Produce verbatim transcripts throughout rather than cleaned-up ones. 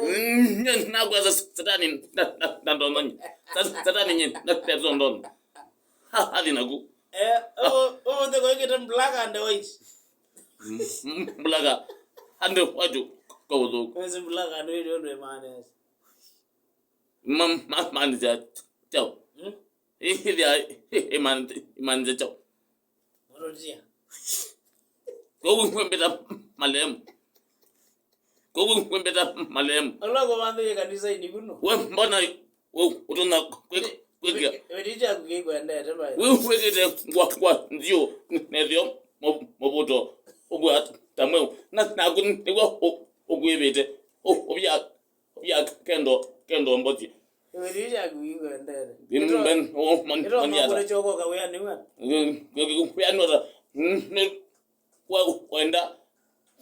Mm, nye nakwasa Satani na, na, na ndononyi. Sa-, Satani nye na, na ndononyi. Ha, athi naku. Eh, oh, oh, they go get them black and white. Mm, mm, black and white. Kwa ũthũku. Where's the black and white? Don't remind us. Ma, ma, man is that. Tell. Hmm? Ĩthĩa ĩmanĩte kyaũ? Mũrũtia. Kwoou ngwĩmbĩta malemu. Kwoou ngwĩmbĩta malemu. Ũla kũvanthĩie kanisainĩ kuno. We mbona we ũtonya kwĩ-, kwĩkĩa? Ĩvĩtĩ kyaku kĩkwendete, vai. We wĩkĩte ngwa, ngwa nziũ nethĩo mũ-, mũvuto ũkwĩa ta mweũ. Na, naku nĩw'o ũ-, ũkwĩvĩte. Ũ-, ũvya Ũvya kendo, kendo mbothi. Ĩvĩtĩ kyaku kĩkwendete. Ĩtwa mambũle kyoko kawĩanĩ w'ana. Wĩanĩ wata. Nĩ wa wenda.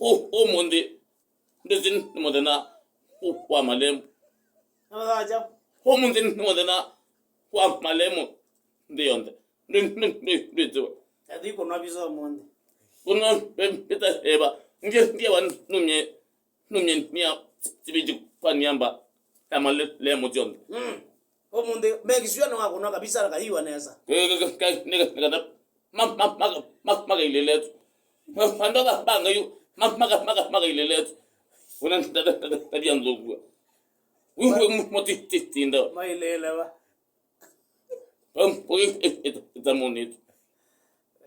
Ũ-, ũmũnthĩ. Ndĩsĩ nĩ mũthenya wa malemu. Nĩ mũthenya kyaũ? Ũmũnthĩ nĩ mũthenya wa malemu nthĩ yonthe. Ndĩ, ndĩ, ndĩ, ndĩsĩ. Athi kũnwa visa ũmũnthĩ. Kũnwa visa eva. Ndiye, ndiye wanumye Nũmye nia siviti kwa niamba ya malemu syonthe. Mm. Ũmũnthĩ, make sure nĩwakũnwa kabisa na kahiwa nesa. Ke-, ke-, ke-, ke-, nĩka-, nĩkana ma-, ma-, maka-, ma-, makailĩle tu. Andũ aka banga yu, ma-, maka-, maka-, makailĩle tu. Una tabia nzũku. Wiwe mu-, muti-, ti-, tinda. Mailĩle va? Ĩtamũnĩtu.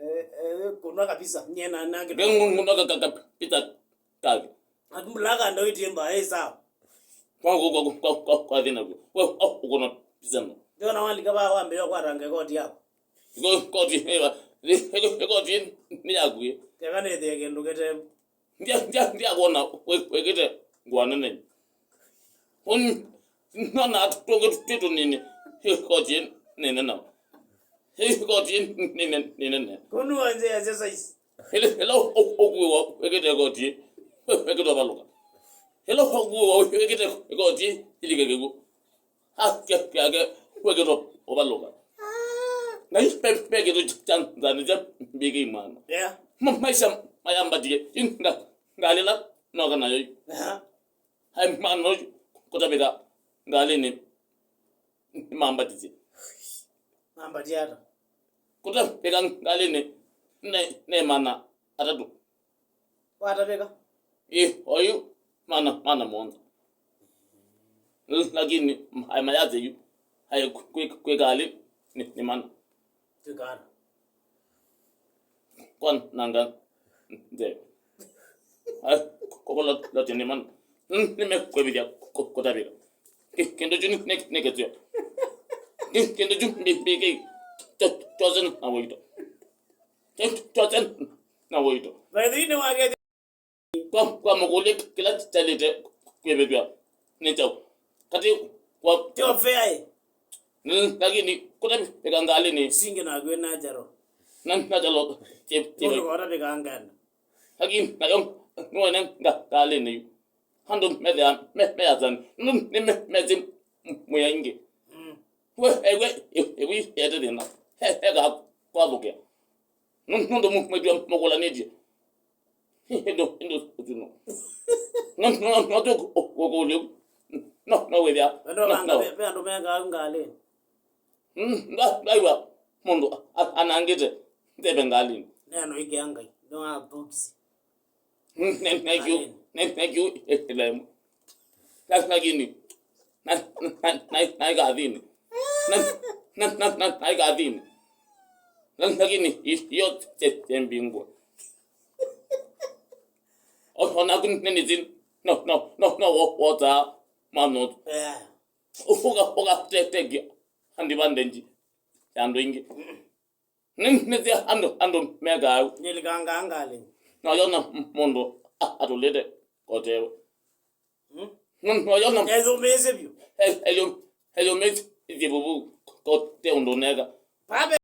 Eh, eh, kũnwa kabisa. Nyie na, na kĩndũ. Ngunwa ka, ka, ka, pita kake. Atumulaka ndo iti mba, eh, sawa. Kwa, kwa, kwa thina kwa. Kwa, kwa, kwa na pizza no. Ndio na walika ba wambe kwa range koti yako. Ko-, koti, eh, ba. Koti ni yaku. Kaka ne de kĩndũ kete. Ndia, ndia, ndia kuona we-, wekĩte ngũa nene. Un-, nona tũngĩ twĩ tũnini. Hĩ, koti nene na. Hĩ, koti nene, nene. Kũnwa nze ya exercise. Ĩla, ĩla ũ-, ũkuĩwa wekĩte koti, wekĩte ũvalũka. Ĩla ũkuĩwa wekĩte koti, ilike kĩw'ũ. Ha, ke-, ke-, ke-, wekĩte ũvalũka. Na yu pe-, pe kĩndũ kya nzanĩ kya mbĩkĩ imwana. Yeah. Ma-, maisha mayambatie, yu nga-, ngalĩla noka nayo yu. Yeah. Hai mwana ũyu kũtavĩka ngalĩnĩ, nĩmambatisye. Mambatia ata? Kũtavĩka ngalĩnĩ, ne, ne mana atatũ. Watavĩka? Ĩ, oyu mana, mana mũonza. Lakini ai mayate yu, ai kwĩ, kwĩ ngalĩ nĩ, nĩ mana. Twĩkana. Kwa nanga nze. Ai, kokola la tene man. Nimekwevithya kũtavĩka. Kĩndũ kyu nĩ, nĩ kĩtio. Kĩndũ kyu mbĩkĩ. Chosen na wĩto. Chosen na wĩto. By the way, nĩ wake Kwa, kwa mũkũlye kĩla kyaĩlĩte kwĩvĩthw'a nĩ kyaũ katĩ wa Teo fea ĩ. Lakini kũtavĩka ngalĩnĩ. Singi nakw'e natural. Na natural. Mũndũ kũtavĩka ngenda. Lakini nayo nĩwene nga-, ngalĩnĩ yu. Andũ methĩa me, measani. Nũ nĩ me, mesĩ mwĩa ingĩ. Mm. We, ewe, ewe, ete thĩna. He, he ga kwathũkĩa. Nũ-, nũndũ mũ-, mwĩtw'a mũkũlanĩtye. Ĩndũ, ĩndũ ũtino. No, no, no, tũ kũkũlyo. No, no, wĩthĩa. Andũ no, manga, no. Ve, ve andũ mekaa ngalĩ. Mm, nda, ndaiwa mũndũ a-, anangĩte ntheve ngalĩnĩ. Neno ikĩa Ngai, no a box. Mm, ne, ne, kiu, ne, ne, kiu, eh, ilemu. La-, lakini, na, na, na, na ikathini. Na, na, na, na, na ikathini. La-, lakini, i-, iyo te, te mbingwa. O-, ona kun-, nini zin-, no, no, no, no, wo-, wota, mano. Eh. Ufuka, fuka, te, te, gi-, andi bande nji. Ya ndo ingi. Nĩ, nĩsya andũ, andũ mekaa ũu. Nĩlikangaa ngalĩ. Noyona m-, mũndũ a-, atũlĩte kotewe. Mm. Nũ-, noyona m-, Eyũmĩĩsye vyũ. E-, eyũ-, eyũmĩĩsye vuvu kote ũndũ ũneka. Pape.